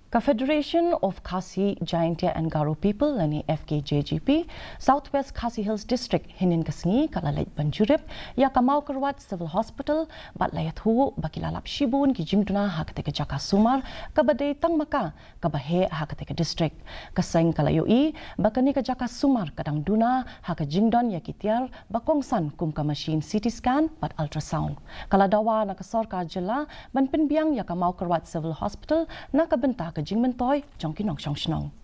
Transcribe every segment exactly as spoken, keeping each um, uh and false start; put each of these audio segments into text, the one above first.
Ka Federation of Khasi Jaintia and Garo People lane F K J G P South West Khasi Hills District hynnin ka sngi ka la leit ban jurip ïa ka Mawkyrwat Civil Hospital bad la ïathuh ba ki la lap shibun ki jingduna ha katei ka jaka sumar kaba dei tang ma ka kaba heh ha katei ka district. Ka seng ka la ïohi ba kane ka jaka sumar ka dang duna ha ka jingdon ïa ki tiar ba kongsan kum ka machine C T scan bad ultrasound. Ka la dawa na ka sorkar jylla ban pynbiang ïa ka Mawkyrwat Civil Hospital na ka bynta ka jingmyntoi jong ki nongshong shnong.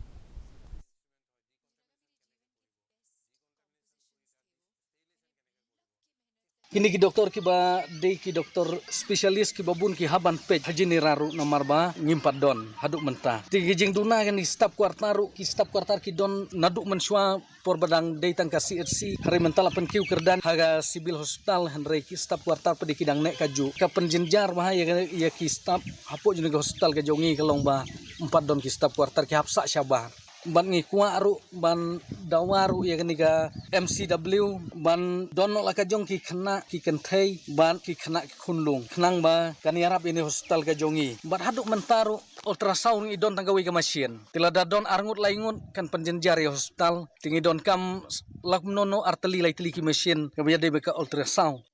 Kine ki doktor kiba dei ki doktor specialist kiba bun ki hap ban peit ha Jyndaram ruh namar ba ngim pat don haduh mynta. Te ki jingduna kine ki staff quarter ruh, ki staff quarter ki don naduh mynshuwa por ba dang dei tang ka C H C, hynrei mynta la pynkiew kyrdan ha ka civil hospital, hynrei ki staff quarter pat ki dang neh kajuh. Ka pynjynjar bha ïa, ïa ki staff hapoh jong ka hospital ka jong ngi ka long ba ym pat don ki staff quarter, ki hap sah shabar. Bad ngi kwah ruh ban dawa ruh ïa kane ka M C W ban don noh la ka jong ki khynnah ki kynthei bad ki khynnah ki khunlung, khnang ba kan ïarap ïa kane ka hospital ka jong ngi. Bad haduh mynta ruh ultrasound ngi don tang kawei ka machine. Te lada don arngut laingut kan pynjynjar ïa ka hospital. Te ngi donkam la kumno kumno ar tylli lai tylli ki machine kaba ïadei bad ka ultrasound.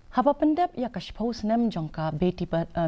Haba pyndep ïa ka shiphew snem jong ka Beti ba, eh,